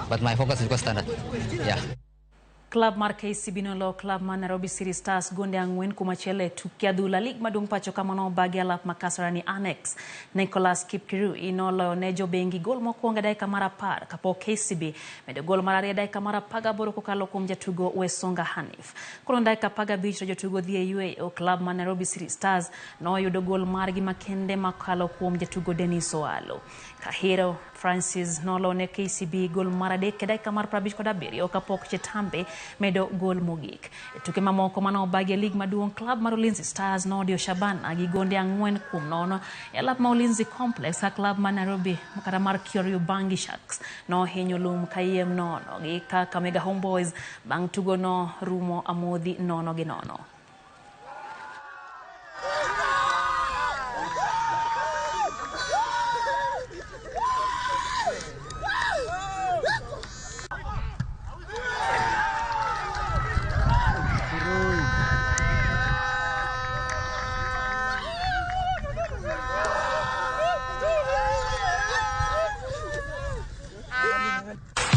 But my focus is Standard. Yeah. Klab mar KCB noloyo klab mar Nairobi City Stars gonde 4-1 e tuke adhula lig maduong' pacho ka mano obagi alap ma Kasarani Annex. Nicholas Kipkirui noloyo ne jobengi gol mokwongo e dakika mar 10 kapok KCB medo gol mar ariyo e dakika mar 18 kokalo kuom jatugo Wesonga Hanif. Koro dakika 15 to jotugo dhi e yweyo. Klab mar Nairobi City Stars noyudo gol margi makende makalo kuom jatugo Dennis Oalo. Kahiro Francis noloyo ne KCB gol mar adek e dakika mar 57 kapok Chetambe medo gol mogik. E tuke mamoko mane obagi e lig maduong', klab mar Ulinzi Stars nodiyo Shabana gi gonde 4-0 e alap ma Ulinzi Complex ka klab mar Nairobi kata mar Kariobangi Sharks nohinyo lum kayiem nono gi Kakamega Homeboys bang' tugo no rumo amodhi 0-0.